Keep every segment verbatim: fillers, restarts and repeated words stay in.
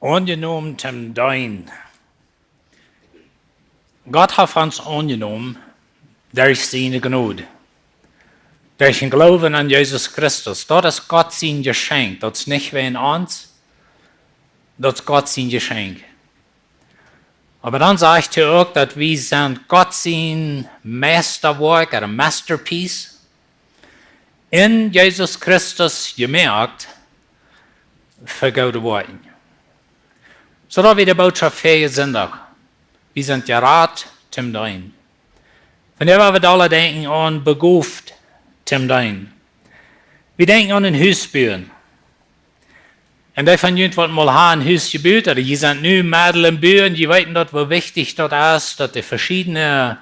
Aunjenomen toom deenen. Gott haft ons aunjenomen derch siene Jnod, derch dän Gloowen aun Jesus Christus. Daut es Gott sien Jeschenkj. Daut es nich wäajen ons, daut es Gott sien Jeschenkj. Oba dan sajcht hee uk, daut wie sent Gott sien Meisterwoakj, een masterpiece, en Jesus Christus jemoakt fa goode Woakjen. Soo daut wie de Bootschoft väajen Sindach, wie sent jerat toom deenen. Wan wie aula denkjen aun begoft toom deenen, wie denkjen aun een Hus buen. Un dee von junt, waut mol haben een Hus jebut, ooda jie sent nu medden em Buen, jie weeten daut, woo wichtich daut es, daut de veschiedne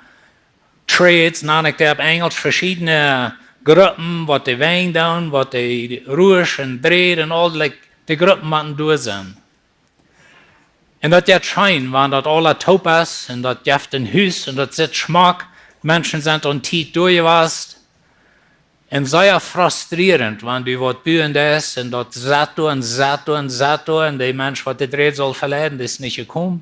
trades, nan ekj dee opp Enjelsch, veschiedne Gruppen, waut de Wenj doonen, waut de Rusch un Dräd un aul, like, de Gruppen motten doa sennen. Un daut jeit scheen, wan daut aula toop es, un daut jeft een Hus, un daut sitt schmock, Menschen sent aun Tiet doa jewast. Un sea frustrierend, wan du waut buen deist, un daut sett doa un sett doa un sett doa, un de Mensch, waut de Dräd saul veleiden, dee es nich jekomen.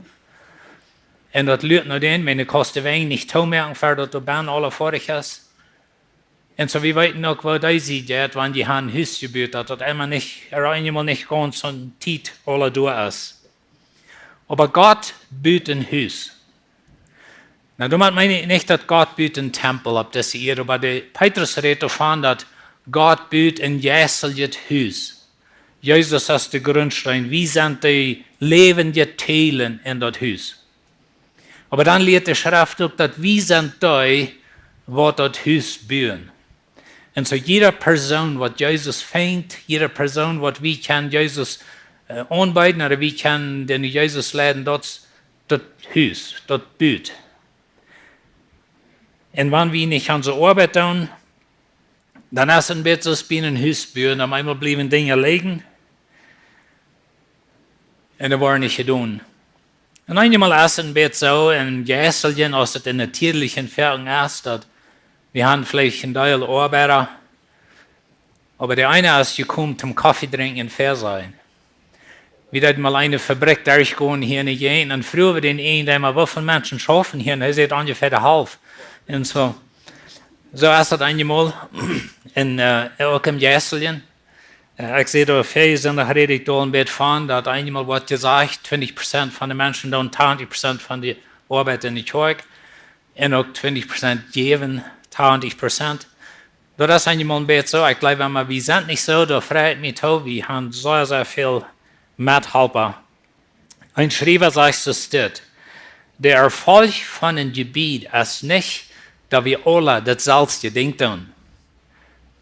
Un daut luat no dän, wiels de kaust de Wenj nich toomoaken, ver daut doa bennen aula foadich es. Un soo, wie weeten uk, woo dee Sied jeit, wan jie haben een Hus jebut, daut daut emma nich, ooda eenjemol nich gaunz aun Tiet aula doa es. Oba Gott but een Hus. Nu, doamet meen ekj nich, daut Gott but een Tempel opp dise Ieed, oba de Petrus rät doavon, daut Gott but een jeisteljet Hus. Jesus es de Grundsteen, wie sent de läwendje Deelen en daut Hus. Oba dan lieet de Schreft uk, daut wie sent dee, waut daut Hus buen. Un soo jieda Persoon, waut Jesus finjt, jieda Persoon, waut wie kjennen Jesus, äh, aunbeeden, ooda wie kjennen dän Jesus leiden, daut, daut Hus, daut but. Un wan wie nich aun onse Oabeit doonen, dan es et een bät soo aus bie een Hus buen, opp eemol bliewen Dinja lijen un dee woaren nich jedonen. Un eenjemol es et een bät soo, en jeisteljen, aus et en natieelichen Werkjen es, daut wie haben veleicht een Deel Oabeida, oba de eena es jekomen toom Koffe drinkjen un fäa sennen. Wie deeden mol eene Fabrikj derchgonen hia en de Jäajent un fruagen wie dän Ieejendeema, woo väl Menschen schaufen hia, un hee säd: "Onjefäa de Halft." Un soo, soo es daut eenjemol. Un, äh, uk em Jeisteljen. Äh, ekj säd doa väaje Sindach, räd ekj doa een bät von, daut eenjemol woat jesajcht, twintich Prozent von de Menschen doonen tachentich Prozent von de Oabeit en de Kjoakj. Un uk twintich Prozent jäwen, tachentich Prozent. Daut es eenjemol een bät soo. Ekj jleew emma, wie sent nich soo, doa frei ekj mie too, wie haben sea, sea väl Methalpa. Een Schriewa sajcht soo dit: "De Erfolg von een Jebied es nich, daut wie aula daut selwje Dinkj doonen.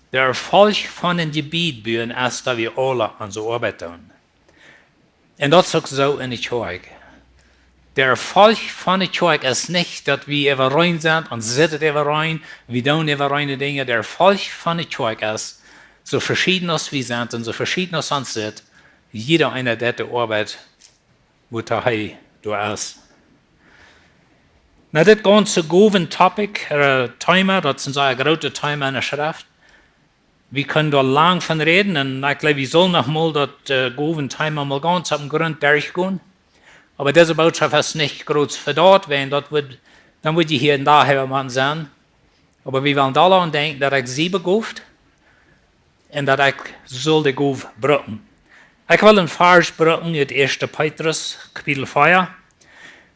De Erfolg von een Jebied buen es, daut wie aula onse Oabeit doonen." Un daut es uk soo en de Kjoakj. De Erfolg von de Kjoakj es nich, daut wie äwarein sent un sitten äwarein, wie doonen äwarein Dinja. De Erfolg von de Kjoakj es, soo veschieden aus wie sent un soo veschieden aus ons sitt, jieda eena deit de Oabeit, wua hee doa es. Nu, dit gaunze Gowen-Topic, äh, Thema, daut es een sea grootet Thema en de Schreft. Wie kjennen doa lang von räden, un ekj jleew, wie sellen noch mol daut, äh, Gowen-Thema mol gaunz opp dän Grunt derchgonen. Oba dise Bootschoft es nich groot fa daut, wiels daut wudd, dan wudd jie hia een Dach äwa motten sennen. Oba wie wellen doaraun denkjen, daut ekj sie begoft un daut ekj saul de Gow brucken. Ekj well een Varsch brucken ut Ieeschte Petrus, Kapitel vea.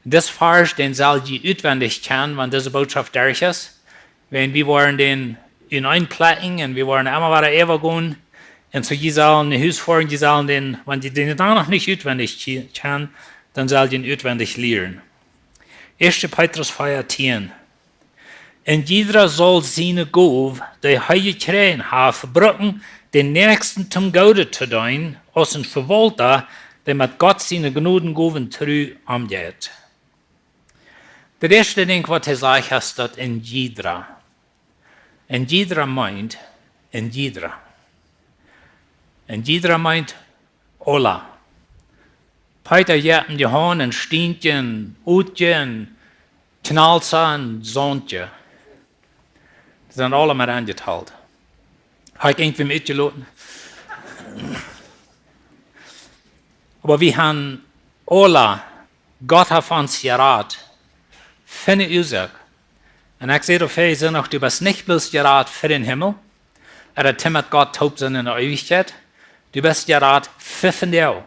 Dis Varsch, dän sell jie utwendich kjennen, wan dise Bootschoft derch es. Wan wie woaren dän enenn plekjen un wie woaren emma wada äwagonen. Un soo, jie sellen no Hus foaren, jie sellen dän, wan jie dän dan noch nich utwendich kje-, kjennen, dan sell jie dän utwendich lieren. Ieeschte Petrus vea tieen. Un jieda saul siene Gow, dee hee jekjräajen haft, brucken, dän Näakjsten toom Gooden to doonen, aus een Vewaulta, dee met Gott siene Jnodengowen tru omjeit. Daut ieeschte Dinkj, waut hee sajcht, es daut een jieda. Een jieda meent een jieda. Een jieda meent aula. Peeta, Jap un Johaun un Stientje un Utje un Knalsa un Sauntje. Dee sent aula met enjetalt. Hab ekj irjentwäm utjeloten? Oba wie haben Aula, Gott haft ons jerat. Fa eene Uasoak. Un ekj saj doafäa, saj noch, du best nich bloos jerat fa dän Himmel, ooda daut du met Gott toop sennen en de Eewichkjeit. Du best jerat fa vondoag.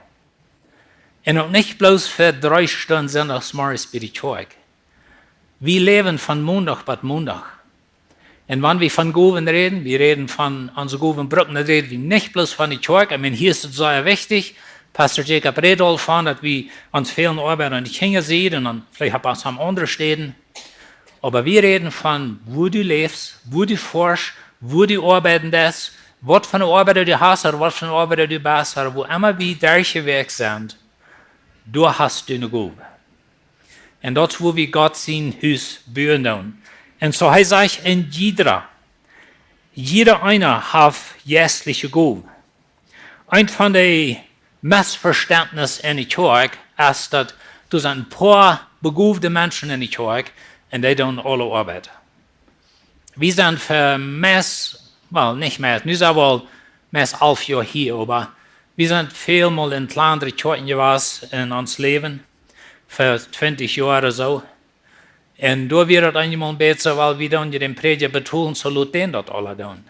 Un uk nich bloos fa dree Stunden Sindachsmorjes bie de Kjoakj. Wie läwen von Mondach bat Mondach. Un wan wie von Gowen räden, wie räden von onse Gowen brucken, dan räden wie nich bloos von de Kjoakj. I mean, hia es et sea wichtich. Pastor Jacob räd aul von, daut wie ons väl Oabeit aun de Kjinja seenen un dan veleicht opp ons aun aundre Städen. Oba wie räden von, woo du läfst, woo du foascht, woo du oabeiden deist, waut fa eene Oabeit du hast, ooda waut fa eene Oabeit du best, ooda wua emma wie derchjewäacht sent, du hast du eene Gow. Un daut es, woo wie Gott sien Hus buen doonen. Un soo hee sajcht, een jieda, jieda eena haft jeistliche Gow. Eent von de Missverständnis en de Kjoakj es, daut doa sent een poa begowde Menschen en de Kjoakj un dee doonen aule Oabeit. Wie sent fa meist, well, nich meist, nu sent wie aul meist alf Joa hia, oba wie sent välmol en kjlandre Kjoakjen jewast en ons Läwen, fa twintich Joa ooda soo. Un doa wia daut eenjemol een bät soo, well, wie doonen je dän Prädja betolen, soo lot dän daut aula doonen.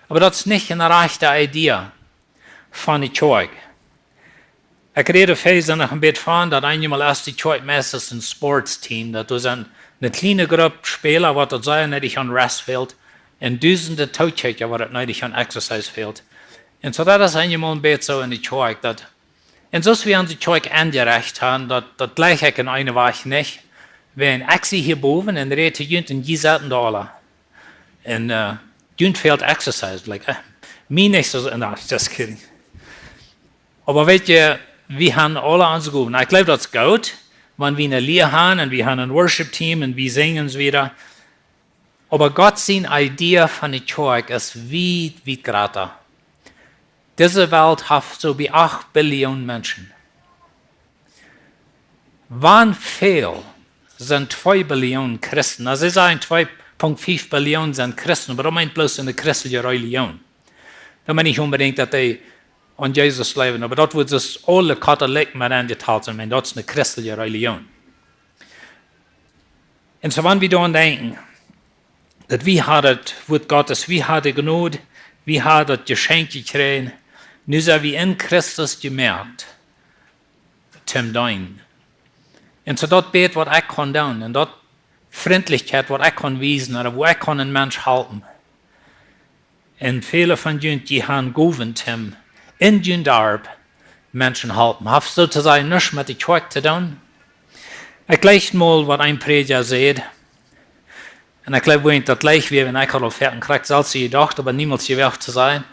Oba daut es nich eene rajchte Idee von de Kjoakj. Ekj räd väl noch een bät von, daut eenjemol es de Kjoakj meist een Sportsteam, daut doa sent eene kjliene Grupp Späla, waut daut sea needich aun Rest fält, un dusende Tookjikja, waut daut needich aun Exercise fält. Un soo daut es eenjemol een bät soo en de Kjoakj, daut, un soo aus wie onse Kjoakj enjerecht haben, daut, daut jleich ekj en eene Wajch nich. Wan ekj sie hia bowen un räd to junt un jie sitten doa aula. Un, eh, junt fält Exercise, like, eh, mie nich soo, no, just kidding. Oba weetst, wie haben aula onse Gowen. Ekj jleew, daut es goot, wan wie eene Lia haben un wie haben een Worship Team un wie sinjen un soo wieda. Oba Gott sien Idee von de Kjoakj es wiet, wiet jrata. Dise Welt haft soo bie acht Billion Menschen. Wan väl sent twee Billion Christen? Aulsoo see sajen twee Punkt fief Billion sent Christen, oba daut meent bloos en de christelje Relijoon. Daut meent nich onbedinjt, daut dee aun Jesus jleewen, oba daut woat soo aule Katholikjen met enjetalt sennen, wiels daut es eene christelje Relijoon. Un soo, wan wie doaraun denkjen, daut wie haben daut Wuat Gottes, wie haben de Jnod, wie haben daut Jeschenkj jekjräajen, nu sent wie en Christus jemoakt, toom deenen. Un soo daut bät, waut ekj kaun doonen, un daut Frintlichkjeit, waut ekj kaun wiesen, ooda woo ekj kaun een Mensch halpen. Un väle von junt, dee haben Gowen toom en jun Darp Menschen halpen. Haft soo to sajen nuscht met de Kjoakj to doonen. Ekj jleich mol, waut een Prädja säd. Un ekj jleew, wan daut jleich wia, wan ekj haud aul foaken krakjt daut selwje jedocht, oba niemols jewoacht to sajen.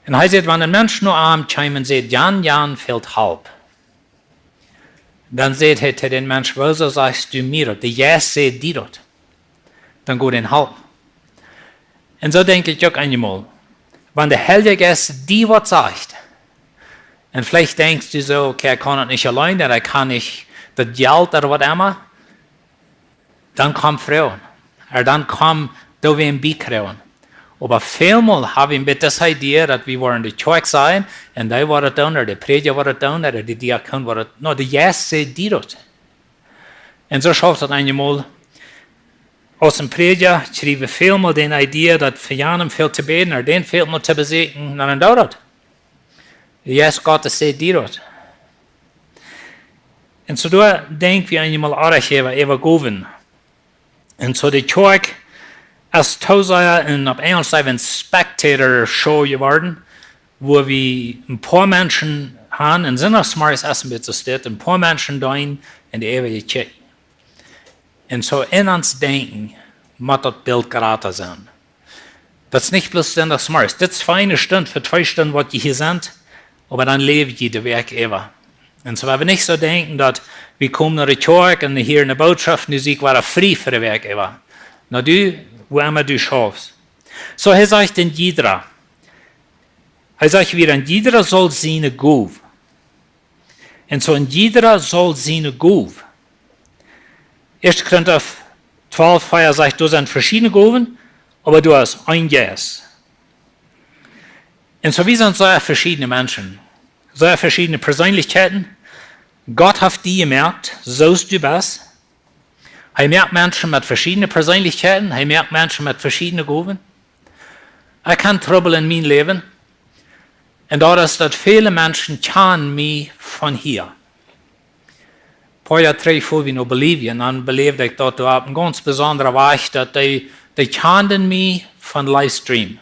Un hee säd, wan een Mensch no am kjeem un säd: "Jan, Jan, fält Help." Dan säd hee to dän Mensch: "Wuarom sajchst du mie daut? De Jeist sajcht die daut. Dan go dän halpen." Un soo denkj ekj uk eenjemol. Wan de Heilje Jeist die waut sajcht, un veleicht denkjst du soo: "Okay, ekj kaun daut nich auleen, ooda ekj kaun nich daut Jelt ooda waut emma." Dan komm froagen. Ooda dan komm, doo wäm biekjrieen. Oba välmol hab wie een bät dise Idee, daut wie woaren de Kjoakj sennen, un dee woat daut doonen, ooda de Prädja woat daut doonen, ooda de Diakon woat daut, no, de Jeist sajcht die daut. Un soo schauft daut eenjemol. Aus een Prädja kjrie wie välmol de Idee, daut fa janem fält to bäden, ooda dän fält mau to besieekjen, no, dan doo daut. De Jeist Gottes sajcht die daut. Un soo doa denkj wie eenjemol oajch äwa, äwa Gowen. Un soo de Kjoakj es too sea een, opp Enjelsch saj wie, een spectator show jeworden, wua wie een poa Menschen haben, un Sindachsmorjes es een bät soo, een poa Menschen deenen en de eewje Kjoakj. Un soo en ons Denkjen mott daut Bilt jrata sennen. Daut es nich bloos Sindachsmorjes. Dit es fa eene Stund, fa twee Stunden, waut jie hia sent, oba dan läw jie de Wäakj äwa. Un soo, wie nich soo denkjen, daut wie komen no de Kjoakj un hieren eene Botschaft, nu sie ekj wada frie fa de Wäakj äwa. No, du, wua emma du schaufst. Soo, hee sajcht en jieda. Hee sajcht wada, en jieda saul siene Gow. Un soo en jieda saul siene Gow. Ieeschte Korinta twalf Varsch sajcht, doa sent veschiedne Gowen, oba doa es een Jeist. Un soo, wie sent sea veschiedne Menschen. Sea veschiedne Perseenlichkjeiten. Gott haft die jemoakt, soo aus du best. Hee moakt Menschen met veschiedne Perseenlichkjeiten, hee moakt Menschen met veschiedne Gowen. Ekj haud Trubbel en mien Läwen. Un daut es daut väle Menschen kjanen mie von hia. Poa Joa trigj fua wie no Bolivien, dan beläwd ekj daut doa opp een gaunz besondra Wajch, daut dee, dee kjanden mie von Livestream.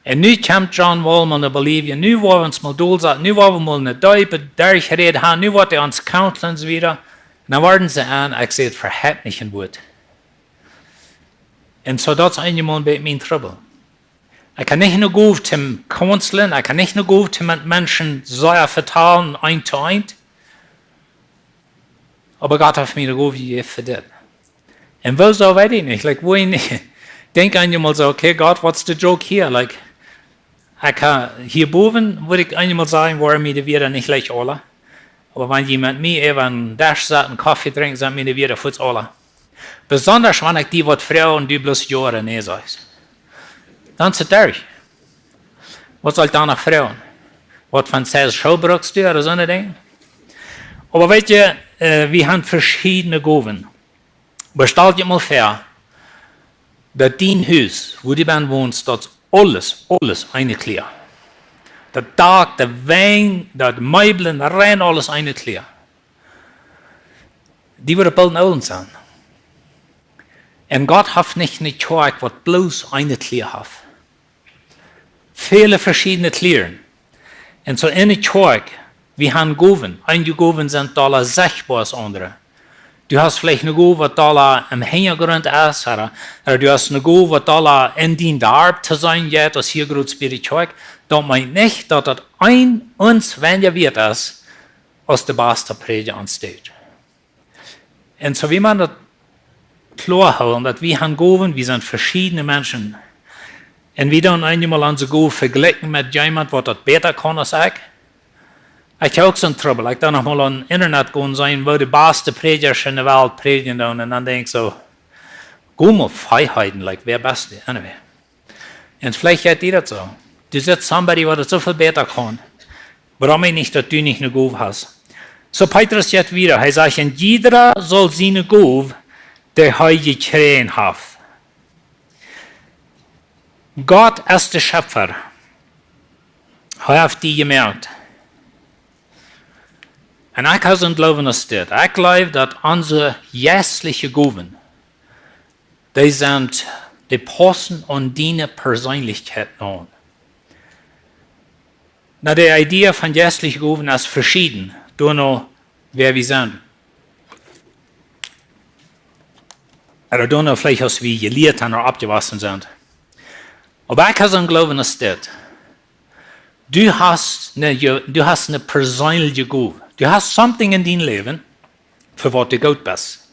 Un nu kjemt John Wall mol no Bolivien, nu woa wie ons mol dol saten, nu woa wie mol ne deepe Derchräd han, nu woat hee ons counseln un soo wieda. Un dan worden see aun, ekj säd: "Veheit nich een Wuat." Un soo, daut es eenjemol een bät mien Trubbel. Ekj hab nich ne Gow toom counseln, ekj hab nich ne Gow toom met Menschen soo vetalen, eent to eent. Oba Gott haft mie ne Gow jejäft fa dit. Un woo soo, weet ekj nich. Like, woo ekj nich, denkj eenjemol soo: "Okay, Gott, what's the joke here?" Like, ekj hab hia bowen, wudd ekj eenjemol sajen, woaren mie de Wieed nich leicht aula. Oba wan jie met mie äwa een Desch saten, Koffe drinkjen, sent mie de Wieed fuaz aula. Besonda wan ekj die waut froag un du bloos jo ooda nä sajchst. Dan es et derch. Waut saul ekj dan noch froagen? Waut fa Size Schoo brukst du, ooda soone Dinja? Oba weetst, äh, wie han veschiedne Gowen. Oba stal die mol väa, daut dien Hus, wua du bennen wonst, daut aules, aules eene Kjlia. Daut Dak, de Wenj, daut Meebel, rein aules eene Kjlia. Die wudden boolt oolent sennen. Un Gott haft nich ne Kjoakj, waut bloos eene Kjlia haft. Väle veschiedne Kjlieren. Un soo enne Kjoakj, wie han Gowen. Eenje Gowen sent dolla sechtboa aus aundre. Du hast veleicht ne Gow, waut dolla em Hinjagrunt es, ooda, ooda du hast ne Gow, waut dolla en dien Darp to sennen jeit, aus hia groot bie de Kjoakj. Daut meent nich, daut daut een ons weinja wieet es, aus de baste Prädja aun stage. Un soo wie maun daut kloa hoolen, daut wie han Gowen, wie sent veschiedne Menschen. Un wie doonen eenjemol onse Gow vejlikjen met jemaunt, waut daut bäta kaun aus ekj. Ekj hab uk soon Trubbel. Ekj doo noch mol aun Internet gonen seenen, woo de baste Prädjasch en de Welt prädjen doonen. Un dan denkj ekj soo: "Go mol feihäuden, like, wäa best du?" Anyway. Un veleicht jeit die daut soo. Du sitst somebody, waut daut soo väl bäta kaun. Wuarom nich, daut du nich ne Gow hast? Soo Petrus jeit wieda. Hee sajcht: "Un jieda saul siene Gow, dee hee jekjräajen haft." Gott es de Schepfa. Hee haft die jemoakt. Un ekj hab soon Gloowen aus dit. Ekj jleew, daut onse jeistelje Gowen, dee sent, dee paussen aun diene Perseenlichkjeit aun. Nu, de Idee von jeistelje Gowen es veschieden, doano, wäa wie sent. Ooda doano veleicht, aus wie jelieet han ooda oppjewossen sent. Oba ekj hab soon Gloowen aus dit. Du hast ne, du hast ne perseenelje Gow. Du hast something en dien Läwen, fa waut du goot best.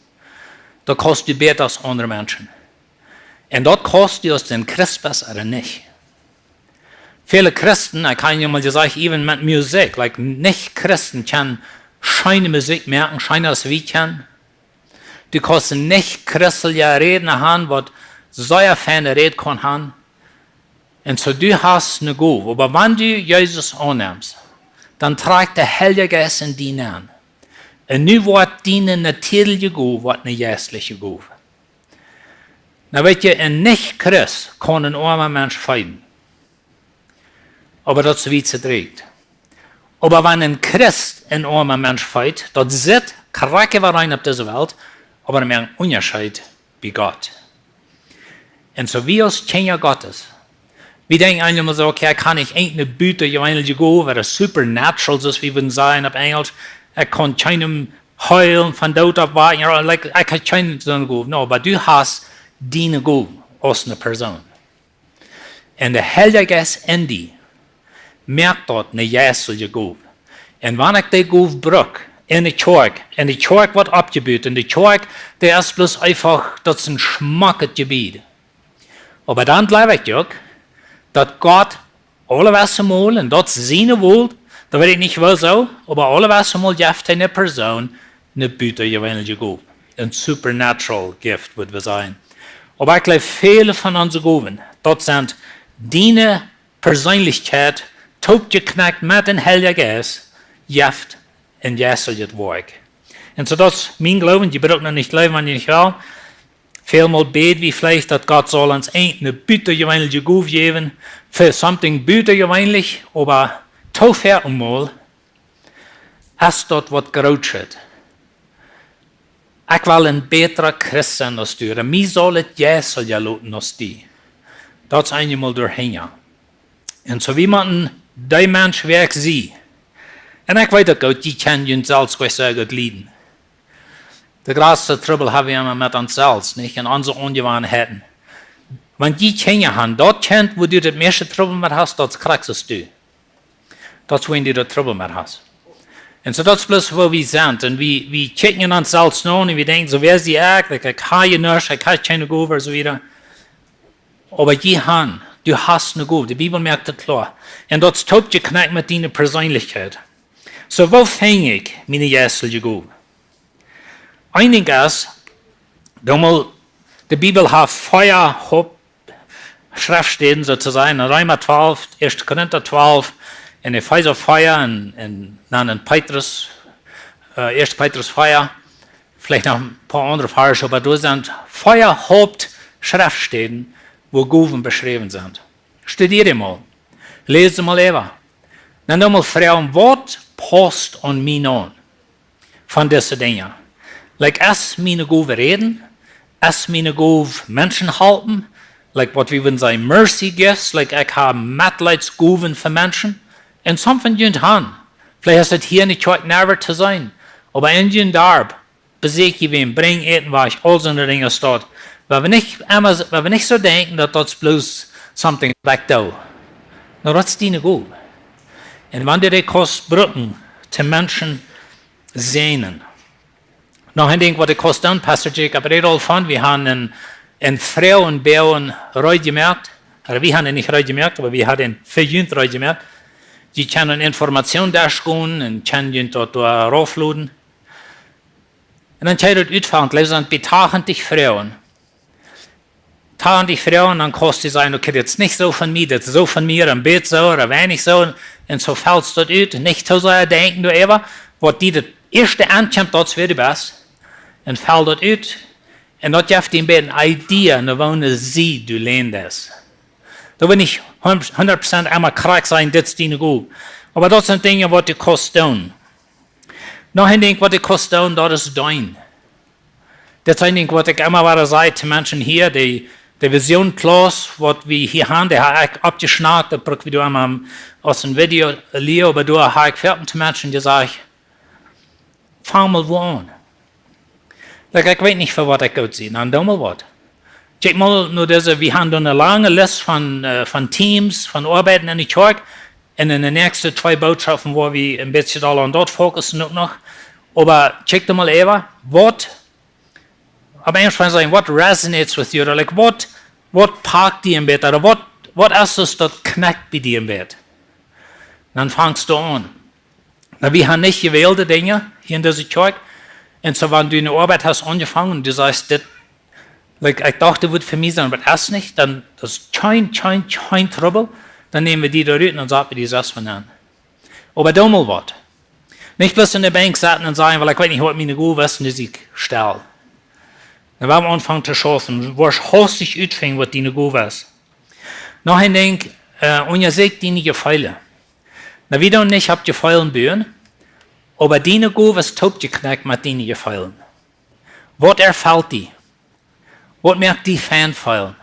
Daut kaust du bäta aus aundre Menschen. Un daut kaust du, aus du een Christ best ooda nich. Väle Christen, ekj hab mol jesajcht, even met Musikj, like, nich Christen kjennen scheene Musikj moaken, scheena aus wie kjennen. Du kaust nich Christen, jo, Rädna han, waut sea feine Räd kaun han. Un soo, du hast ne Gow. Oba wan du Jesus aunnemst, dan trakjt de Heilja Jeist en die nenn. Un nu woat diene natieelje Gow, woat ne jeistelje Gow. Nu weetst, een Nich-Christ kaun een oama Mensch feeden. Oba daut es soo wiet et rieekjt. Oba wan een Christ een oama Mensch feet, daut sitt krakjt waut rein opp dise Welt, oba doa moakt een Unjascheet bie Gott. Un soo wie aus Kjinja Gottes, wie denkjen eenjemol soo: "Okay, ekj kaun nich irjent eene butajeweenelje Gow, ooda supernatural, soo aus wie wudden sajen opp Enjlisch. Ekj kaun kjeenem heelen, von Doot oppwakjen, ooda, like, ekj hab kjeene soone Gow." No, oba du hast diene Gow aus ne Persoon. Un de Heilja Jeist en die moakt daut ne jeistelje Gow. Un wan ekj dee Gow bruk en de Kjoakj, un de Kjoakj woat oppjebut, un de Kjoakj, dee es bloos eefach, daut es een schmocket Jebied. Oba dan jleew ekj uk, daut Gott aulewäajen mol, un daut es siene Wol, daut weet ekj nich woo soo, oba aulewäajen mol jeft hee ne Persoon ne butajeweenelje Gow. Een supernatural gift, wudd wie sajen. Oba ekj jleew, väle von onse Gowen, daut sent diene Perseenlichkjeit toopjekjnakjt met dän Heiljen Jeist, jeft een jeisteljet Woakj. Un soo daut es mien Gloowen, jie brucken daut nich jleewen, wan jie nich wellen. Välmol bäd wie veleicht, daut Gott saul ons eene butajeweenelje Gow jäwen, fa something butajeweenlich, oba too väl mol es daut waut Grootschet. Ekj well een bätra Christ sennen aus du, ooda mie saul et jeistelja loten aus die. Daut es eenjemol doahinja. Un soo wie motten dee Mensch, wäa ekj sie. Un ekj weet uk goot, jie kjennen junt selfst goot sea goot lieden. De jratste Trubbel hab wie emma met ons selfst, nich? Un onse Onjewanheiten. Wan jie Kjinja han, daut Kjint, wua du daut mieeschte Trubbel met hast, daut es krakjt soo aus du. Daut es, wua du daut Trubbel met hast. Un soo, daut es bloos, wua wie sent. Un wie, wie kjikjen ons selfst no un wie denkjen, soo, wäa sie ekj? Ekj, ekj hab je nuscht, ekj hab kjeene Gow, un soo wieda. Oba jie han, du hast eene Gow. De Bibel moakt et kloa. Un daut es toopjekjnakjt met diene Perseenlichkjeit. Soo, wua finj ekj miene jeistelje Gow? Een Dinkj es, doa mol, de Bibel haft vea Hauptschreftstäden, soo to sajen, en Reema twalf, Ieeschte Korinta twalf, en Efeesa vea un, un dan en Petrus, äh, Ieeschte Petrus vea, veleicht noch een poa aundre Varsch, oba doa sent vea Hauptschreftstäden, wua Gowen beschräwen sent. Studiet dee mol. Läst dee mol äwa. Dan doa mol froagen, waut pausst aun mie aun von dise Dinja? Like, es miene Gow räden? Es miene Gow Menschen halpen? Like, waut wie wudden sajen, mercy gifts? Like, ekj hab Metleidsgowen fa Menschen. Un some von junt han. Veleicht es et hia enne Kjoakj never to seenen. Oba en jun Darp, besieekj wäm, brinj Äten wajch, aul soone Dinja es daut. Wua wie nich emma, wua wie nich soo denkjen, daut daut bloos something like daut. No, daut es diene Gow. Un wan du dee kaust brucken, to Menschen säajnen. Noch een Dinkj, waut ekj kaust doonen, Pastor Jacob räd aul von, wie haben een, een Froagenboagen reed jemoakt. Ooda wie haben dän nich reed jemoakt, oba wie haben dän fa junt reed jemoakt. Jie kjennen Information doa schekjen un kjennen junt daut doa raufloden. Un dan kjenn jie daut utfellen, läsen bie tachentich Froagen. Tachentich Froagen, dan kaust du sajen, okay, daut es nich soo von mie, daut es soo von mie, een bät soo ooda weinich soo. Un soo felst daut ut. Nich too sea denkjen doaräwa, waut die daut ieeschte aunkjemt, daut es wäa du best. Un felt daut ut. Un daut jeft die een bät eene Idee, no woone Sied du länen deist. Daut woat nich hundat Prozent emma krakjt sennen, dit es diene Gow. Oba daut sent Dinja, waut du kaust doonen. Noch een Dinkj, waut du kaust doonen, daut es deenen. Daut es een Dinkj, waut ekj emma wada saj to Menschen hia, dee, dee Vision Class, waut wie hia haben, dee hab ekj oppjeschnackt, daut bruck wie doa emma aus een Video lieren, oba doa hab ekj väl to Menschen jesajcht, fang mol wua aun. Like, ekj weet nich, fa waut ekj goot sie, dan doo mol waut. Kjikj mol no dise, wie haben doa eene lange List von, äh, von Themes, von Oabeiten enne Kjoakj. Un en de näakjste twee Bootschoften woa wie een bät dolla aun daut fokussen uk noch. Oba kjikj doa mol äwa, waut, opp Enjlisch sajen, what resonates with you, like, waut, waut packt die een bät, ooda waut, waut es daut, daut connect bie die een bät? Dan fangst du aun. Nu, wie haben nich jewälte Dinja hia en dise Kjoakj. Un soo, wan du eene Oabeit hast aunjefongen, du sajchst, dit, like, ekj docht, dit wudd fa mie sennen, oba et es nich, dan, daut es kjeen, kjeen, kjeen Trubbel, dan nämen wie die doa rut un dan saten wie die selfst von aun. Oba doo mol waut. Nich bloos enne Bankj sitten un sajen, well, ekj weet nich, waut miene Gow es, un dan sie ekj stell. Dan woa wie aunfangen to schaufen, woascht hastich utfinjen, waut diene Gow es. Noch een Dinkj, äh, unjasieekj diene Jefeele. Nu, wie doonen nich opp Jefeele buen, oba diene Gow es toopjeknekjt met diene Jefeele. Waut erfelt die? Waut moakt die fein feelen?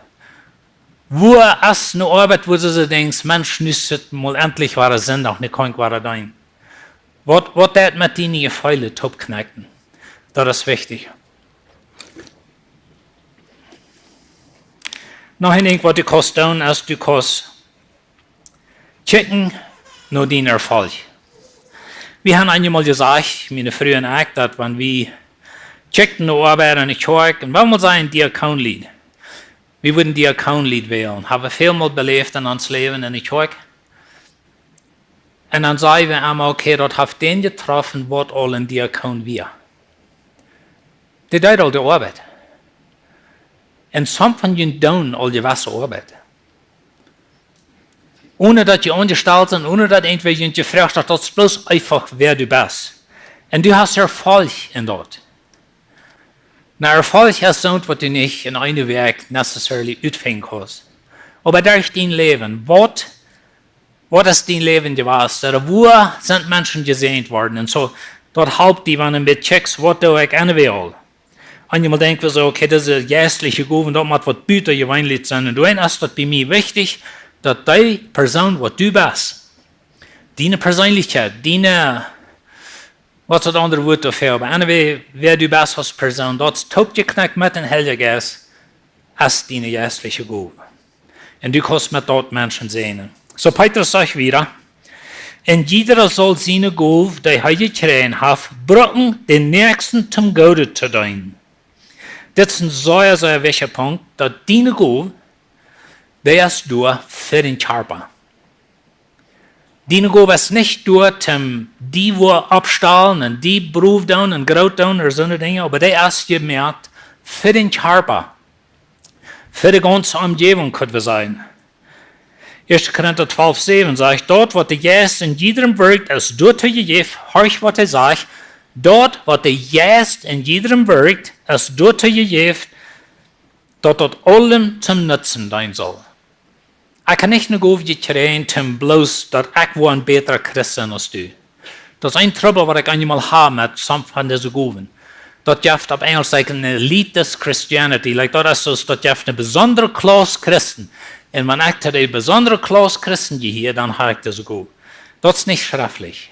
Wua es eene Oabeit, wua du soo denkjst, Mensch, nu es et mol endlich wada Sindach, nu kaun ekj wada deenen? Waut, waut deit met diene Jefeele toopknekjen? Daut es wichtich. Noch een Dinkj, waut du kaust doonen, es du kaust kjikjen no dienen Erfolg. Wie haben eemol jesajcht, miene Fru un ekj, daut wan wie kjikjten no Oabeit enne Kjoakj, un wie wudden sajen, Diakonlied. Wie wudden Diakonlied wälen. Haben väl mol beläft en ons Läwen enne Kjoakj. Un dan säden wie emma, okay, daut haft dän jetroffen, waut aul een Diakon wia. Dee deed aul de Oabeit. Un some von junt doonen aul jewesse Oabeit. Onen daut jie aunjestalt sent, onen daut irjentwäa junt jefroacht haft, daut es bloos eefach wäa du best. Un du hast Erfolg en daut. Na, Erfolg es soont waut du nich en eene Wäakj necessarily utfinjen kaust. Oba derch dien Läwen, waut, waut es dien Läwen jewast? Ooda woo sent Menschen jesäajent worden? Un soo, daut halpt die, wan du een bät checkst, waut doo ekj aun de Welt. Eenjemol denkj wie soo, okay, dise jeistliche Gowen, daut mott waut butajeweenlichet sennen. Un doa es daut bie mie wichtich, daut dee Persoon waut du best, diene Perseenlichkjeit, diene, waut es daut aundre Wuat doafäa, oba anyway, wäa du best aus Persoon, daut es toopjekjnett met dän Heiljen Jeist, es diene jeistliche Gow. Un du kaust met daut Menschen säajnen. Soo Petrus sajcht wieda: "Un jieda saul siene Gow, dee hee jekjräajen haft, brucken, dän Näakjsten toom Goodet to deenen." Dit es een sea, sea wichtja Punkt, daut diene Gow, dee es doa fa dän Kjarpa. Diene Gow es nich doa toom die woo oppstalen un die brow doonen un groot doonen ooda soone Dinja, oba dee es jemoakt fa dän Kjarpa. Fa de gaunze Omjäwunk, kunn wie sajen. Ieeschte Korinta twalf säwen sajcht: "Daut waut de Jeist en jiedrem wirkjt, es doatoo jejäft", horch waut hee sajcht, "daut waut de Jeist en jiedrem wirkjt, es doatoo jejäft, daut daut aulem toom Nutzen deenen saul." Ekj hab nich eene Gow jekjräajen toom bloos daut ekj woa een bätra Christ sennen aus du. Daut es een Trubbel waut ekj eenjemol hab met some von dise Gowen. Daut jeft opp Enjelsch, like, een elitist Christianity. Like, daut es soo, daut jeft eene besondre Klauss Christen. Un wan ekj to dee besondre Klauss Christen jehia, dan hab ekj dise Gow. Daut es nich schreftlich.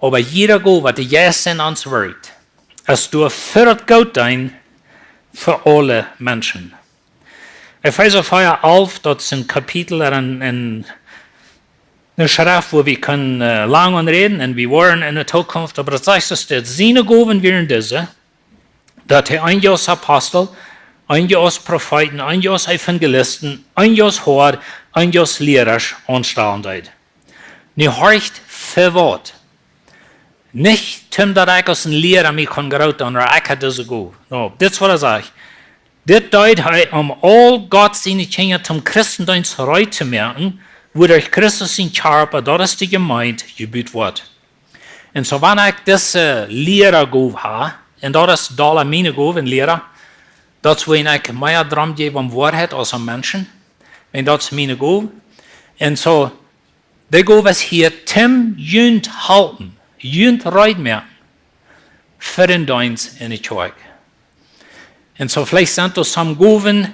Oba jieda Gow waut de Jeist en ons wirkjt, es doa fa daut Goot deenen fa aule Menschen. Efeesa vea alf, daut es een Kapitel en, en eene Schreft, wua wie kjennen, äh, lang aun räden un wie woaren en de Zukunft, oba daut sajcht soo, daut siene Gowen wieren dise, daut hee eenje aus Apostel, eenje aus Profeeten, eenje aus Evangelisten, eenje aus Hoad, eenje aus Liera aunstalen deed. Nu horcht, fa waut. Nich toom daut ekj aus een Liera mie kunn groot doonen, ooda ekj haud dise Gow. No, dit es waut hee sajcht. Dit deed hee, om aul Gott siene Kjinja toom Christendeenst reed to moaken, wuaderch Christus sien Kjarpa, daut es de Jemeent, jebut woat. Un soo wan ekj dise Liera Gow hab, un daut es dolla miene Gow, een Liera, daut es wua ekj mea drom jäw om Woarheit aus om Menschen, un daut es miene Gow. Un soo, de Gow es hia toom junt halpen, junt reed moaken fa dän Deenst en de Kjoakj. Un soo veleicht sent doa some Gowen,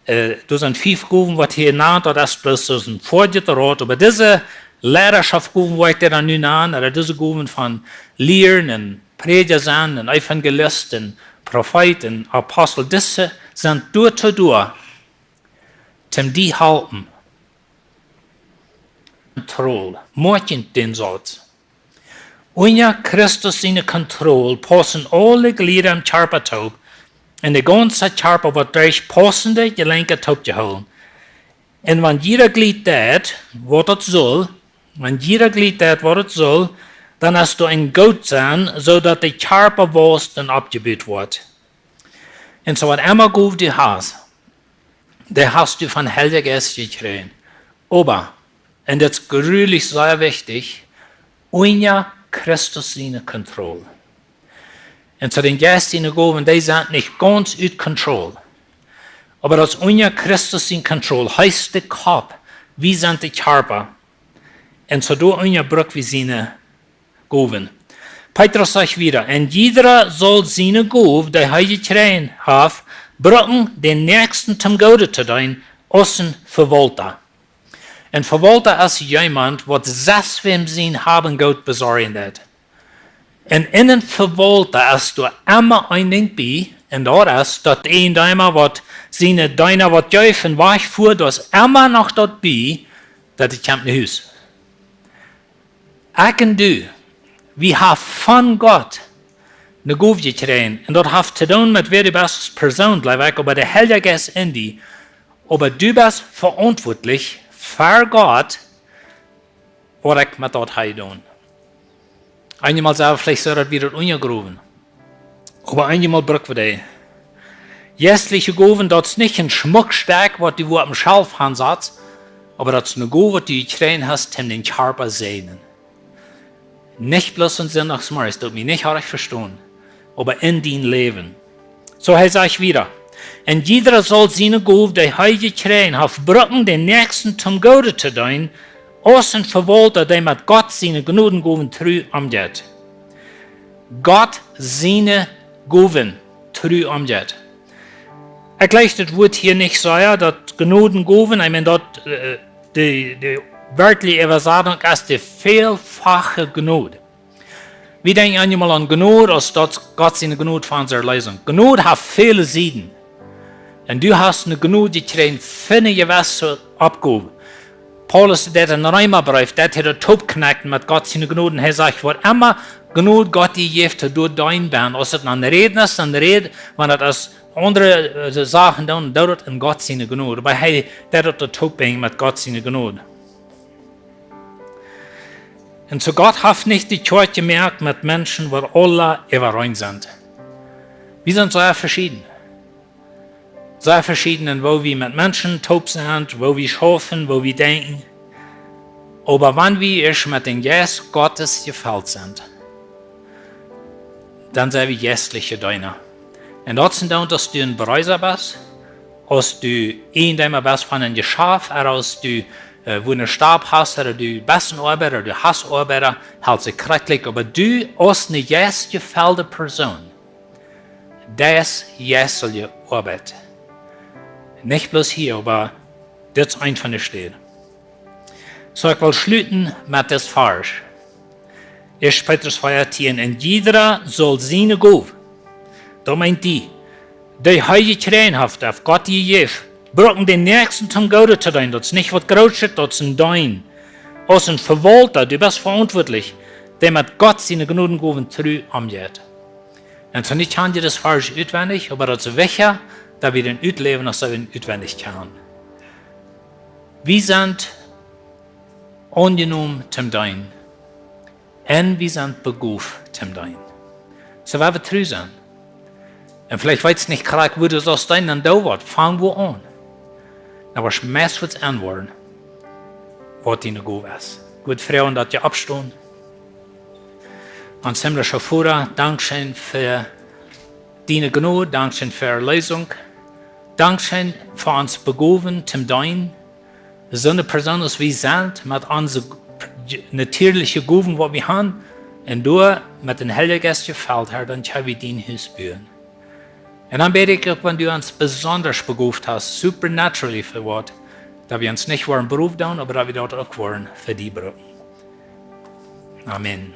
äh, doa sent fief Gowen waut hia jenant, daut es bloos soo een Foadjet Rot, oba dise Lieraschoftsgowen, woo ekj dee dan nu nan, ooda dise Gowen von Liera un Prädja sennen un Evangelist un Profeet un Apostel, dise sent doatoo doa, toom die halpen. Kontroll. Moakjen dän Sauz. Unja Christus siene Kontroll paussen aule Jlieda em Kjarpa toop, un de gaunze Kjarpa woat derch paussende Jelenkja toopjehoolen. Un wan jieda Jlid deit waut daut saul, wan jieda Jlid deit waut daut saul, dan es doa een Goot sennen, soo daut de Kjarpa wausst un oppjebut woat. Un soo waut emma Gow du hast, dee hast du vom Heiljen Jeist jekjräajen. Oba, un daut es grulich sea wichtich, unja Christus siene Kontroll. Un soo dän Jeist siene Gowen, dee sent nich gaunz ut Kontroll. Oba daut es unja Christus siene Kontroll. Hee es de Kopp, wie sent de Kjarpa. Un soo doa unja bruck wie siene Gowen. Petrus sajcht wieda: "Un jieda saul siene Gow, dee hee jekjräajen haft, brucken, dän Näakjsten toom Goodet to deenen, aus een Vewaulta." Een Vewaulta es jemaunt, waut sest wäm sien Hab un Goot besorjen deit. Un en een Vewaulta es doa emma een Dinkj bie, un daut es, daut een Deena waut siene Deena waut jeef un wajch fua, doa es emma noch daut bie, daut et kjemt no Hus. Ekj un du, wie haben von Gott eene Gow jekjräajen. Un daut haft to doonen met wäa du best aus Persoon, jleew ekj, oba de Heilje Jeist en die. Oba du best veauntwuatlich ver Gott, waut ekj met daut hia doo. Eenjemol sent wie veleicht soo, daut wie daut unjagrowen. Oba eenjemol bruck wie dee. Jeistliche Gowen, daut es nich een Schmuckstekj, waut du wua oppem Schelf hansatst, Oba daut es eene Gow, waut du jekjräajen hast, om dän Kjarpa säajnen. Nich bloos aun Sindachsmorjes, daut mie nich oajch vestonen, oba en dien Läwen. Soo hee sajcht wieda: "Un jieda saul siene Gow, dee hee jekjräajen haft, brucken, dän Näakjsten toom Goodet to doonen, aus een Vewaulta, dee met Gott siene Jnodengowen tru omjeit." Gott siene Gowen tru omjeit. Ekj jleich daut Wuat hia nich sea, daut Jnodengowen, ekj meen, daut, äh, de, de werkjliche Äwasatunk es de veelfache Jnod. Wie denkjen eenjemol aun Jnod, aus daut Gott siene Jnod fa onse Erleesunk. Jnod haft väle Sieden. Un du hast eene Jnod jekjräajen fa eene jewesse Oppgow. Paulus deed em Reemabreef, daut hee daut toopkjnekjt met Gott siene Jnod. Un hee sajcht, waut emma Jnod Gott die jeft, doa deenen, aus et aun räden es, aun räden, wan et es aundre, äh, Sachen doonen, doo daut en Gott siene Jnod. Oba hee deed daut toopbrinjen met Gott siene Jnod. Un soo Gott haft nich de Kjoakj jemoakt met Menschen, waut aula äwareen sent. Wie sent sea veschieden. Sea veschieden en woo wie met Menschen toop sent, woo wie schaufen, woo wie denkjen. Oba wan wie ieescht met dän Jeist Gottes jefelt sent, dan sent wie jeistliche Deena. Un daut es dan, aus du een Bereisa best, aus du Ieejendeema best von een Jeschaft, ooda aus du, äh, wua du eene Stap hast, ooda du best een Oabeida, ooda du hast Oabeida, halst du krakjt, oba du aus eene jeistjefelde Persoon, daut es jeistliche Oabeit. Nich bloos hia, oba dit es eent von de Städen. Soo, ekj well schluten met dit Varsch. Ieescht Petrus vea tieen: "Un jieda saul siene Gow," daut meent die, "dee hee jekjräajen haft, haft Gott die jejäft, brucken, dän Näakjsten toom Goodet to doonen." Daut es nich waut Grootet, daut es een Deenen. Aus een Vewaulta, du best veauntwuatlich, dee met Gott siene Jnodengowen tru omjeit. Un soo nich kjan jie dit Varsch utwendich, oba daut es wichtich, daut wie dän utläwen, aus daut wie dän utwendich kjanen. Wie sent aunjenomen toom Deenen. Un wie sent begoft toom Deenen. Soo woa wie tru sennen. Un veleicht weetst nich krakjt, woo du saust deenen, dan doo waut. Fang wua aun. Dan woascht meist waut enwoaren, waut diene Gow es. Goot, Fru, un daut jie oppstonen. Ons himmlischa Voda, dankscheen fa diene Jnod, dankscheen fa Erleesunk. Dankscheen fa ons Begowen toom Deenen. Soone Persoon aus wie sent, met onse natieeliche Gowen, waut wie haben, un doa met dän Heiljen Jeist jefelt, Herr, dan kjenn wie dien Hus buen. Un dan bäd ekj uk, wan du ons besonda begoft hast, supernaturally fa waut, daut wie ons nich woaren berowen doonen, oba daut wie daut uk woaren fa die brucken. Amen.